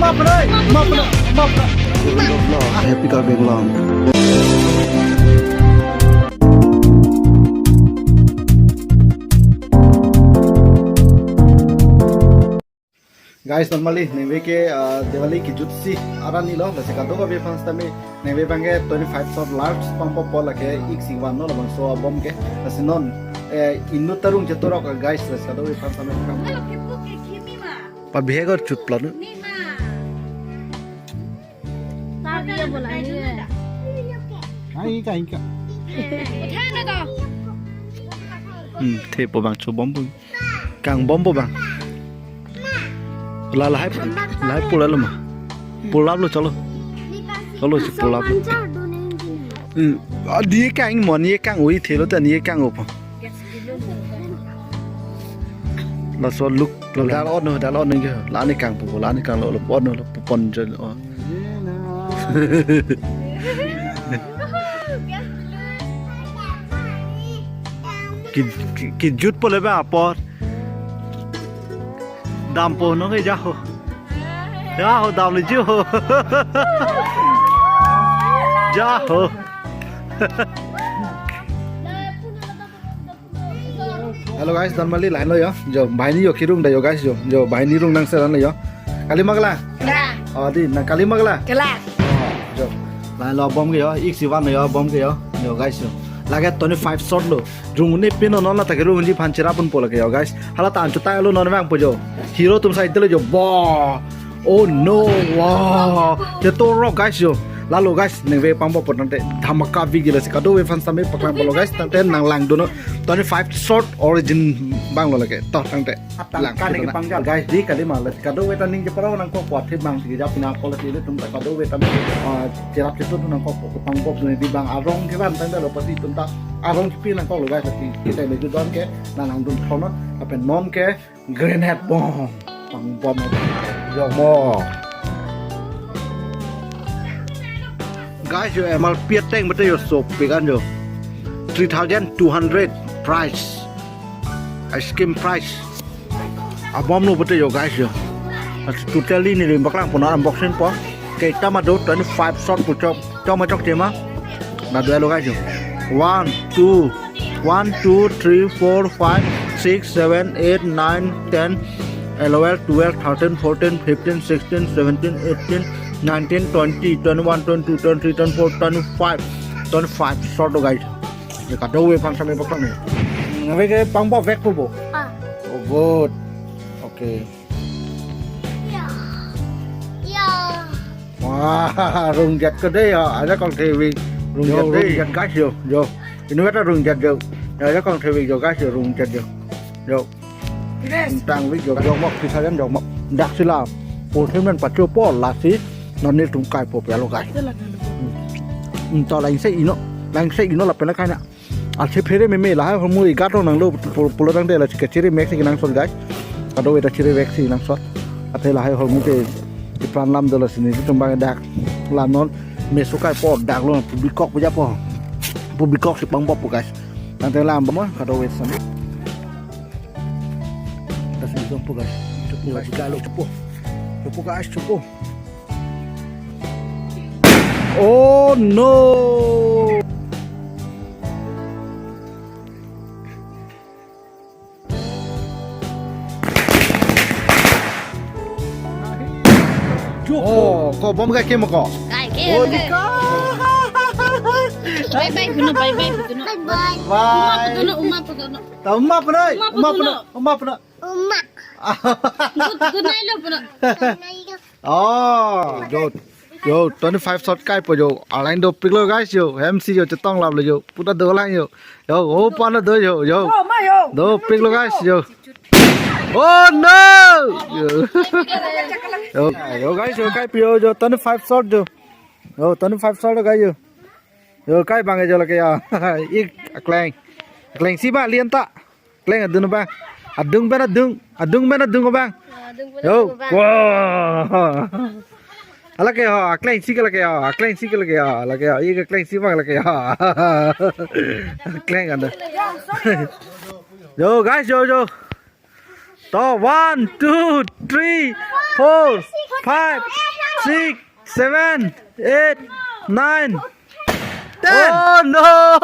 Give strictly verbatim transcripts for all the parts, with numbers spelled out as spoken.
Happy Karbi Anglong. Guys, normally ningve ke, uh, Diwali kejutsi arni lo, lasi kadokave aphan sitame ningve abang ke twenty-five shot large pangpop po, lake ik si van no labangso abom ke, lasi non, eh, inut ta rung chetorok guys, lasi kadokave aphan sitame. Pabihek or chut planu. Kain ka, kain ka. Hmm, thepo bang chobom bom. Kangbom po bang. La lahai, lahai pulalo ma. Pulaplo cholo. Cholo si pulap. Hmm. Ah, di kang mon ye kang ui thelo ta ni kang opo. Laso look lo dal on no, dal on no ke. La ni kangpo, la ni kanglo, lo pon no, lo pon jen. Oh. Ki, ki, kejut po le ba apor. Dampo no ke jaho. Jaho dam le jaho. Jaho. Hello guys, normally lahin lo yo. Jo, banghini yo kerung da yo guys yo. Jo, banghini rung nangseran lo yo. Kali ma kala? Kala. Oh, di, nang kali ma kala? Kala. Oh, jo. Lahin lo abom ke yo, ik si van lo yo, abom ke yo. Yo guys yo. Lake twenty-five shot lo. Rung ne pin non la ta kerung ji phan cherap pon po lake yo guys. Hala ta anchot ta lo non vangpo jo. Hero atum side lo jo. Bo. Oh no, wow. Chetorok guys yo. Lalo guys, ningve pangpop po tangte dhamaka vigi, lasi kadokave aphan sitame paklang polo guys, tangte nang langdunnon twenty-five shot origin abang lo lake. To tangte. Lang kani kita na. Panggal guys, di kali ma lasi kadokave ta ning cheparo nangkok po, athe bang si jap na ko lasi ilitum ta kadokave ta, ah, cherap chetun nangkok po, pangpop ne di bang arong kevan tangte lo pasi atum ta arong kepi nangkok lo guys, lasi kita meju don ke nang langdun thonon, apen non ke grenade bomb. Pang bomb. Yo mo. Guys, yo M R P ateng bete yo sopik an yo. Three thousand two hundred price. Ice cream price. Abom lo bete yo guys yo. Totally neli paklang pon unboxing po. Ke tama do twenty-five shot puchok. Chok ma chokche ma. Na dua lo guys yo. One, two, one, two, three, four, five, six, seven, eight, nine, ten, eleven, twelve, thirteen, fourteen, fifteen, sixteen, seventeen, eighteen, nineteen, twenty, twenty-one, twenty-two, twenty-three, twenty-four, twenty-five, twenty-five shot lo guys. Ye kadokave aphan sitame paklang ne. Ningve ke pangpop vek po bo. Ah. Oh good. Okay. Ya. Ya. Wah, rung jet ke dei ya, ada kong thevi. Rung jet dei. Rung jet guys yo, yo. Ini kata rung jet yo. Ya, ada kong thevi yo guys yo, rung jet yo. Yo. Yes. Tang vi yo, yo mok, si sayan yo mok. Dak sila. Pulsin men pacho po, lasi. Non ni tum kai po pelo guys. Hmm. Hmm, to lain se ino. Lain se ino lapen la kaina. Ase phere meme lahai hormu igat lo nanglo pu-, pulo tangte la chike chiri mek si nang sol guys. Kadokave ta chiri vek si nang sol. Athe lahai hormu ke ipran lam dolo sini si tumbang dak. La non meso kai po dak lo pu bikok puja po. Pu bikok si pangpop po guys. Tangte lam mo kadokave sitame. Tas ni po guys. Chopo guys, kalau chopo. Chopo guys, chopo. Oh no! Oh, ko bom kai ke mo ko? Kai ke. Oh, di ka. Bye bye, kuno, bye bye, kuno. Bye bye. Bye. Uma, kuno, uma, kuno. Ta uma punoi, uma uma punoi, punoi. Uma punoi. Uma. Good, good night lo punoi. Oh, good. Yo, twenty-five shot kai po yo. Arleng dopik lo guys yo. M C yo chetong lap lo yo. Puta dolang yo. Yo, oh, pana do yo, yo. Oh, ma yo. Dopik lo guys yo. Oh no! Yo. Yo, yo guys yo, kai po yo, yo twenty-five shot yo. Yo, twenty-five shot guys yo. Yo, kai bang yo lake ya. Ik akleng. Akleng si ba lien ta. Kleng adun bang. Adung ben adung. Adung ben adung bang. Adung ben adung bang. Yo. Wah. Ala ke ho, akleng si ke lake ho, akleng si ke lake ho, lake ho, ike kleng si bang lake ho. Kleng ada. Yo guys, yo yo. To one, two, three. four, five, six, seven, eight, nine, ten. Oh no!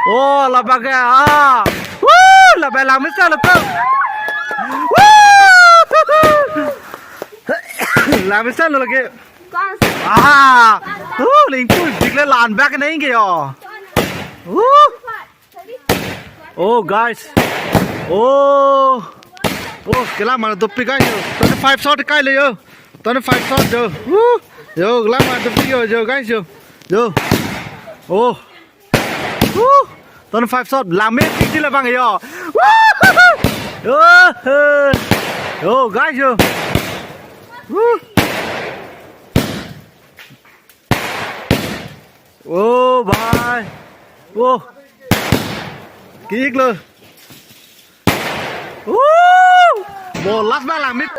Oh, labang ke, ah. Woo! Labang langmesen lo to. Woo! Langmesen lo lagi. Ah! Oh, lingpu dik le lan bak nai ke yo. Woo! Oh, guys. Oh. Oh, kelang ma dopik guys. Twenty-five shot kai le yo. Twenty-five shot yo. Woo. Yo, kelang ma dopik yo, yo guys yo. Yo. Oh. Woo. Twenty-five shot. Langmepik di labang yo. Woo. Yo. Yo, guys yo. Woo. Oh, bhai. Oh. Ki-ik lo. Oh. Mo last na langmit.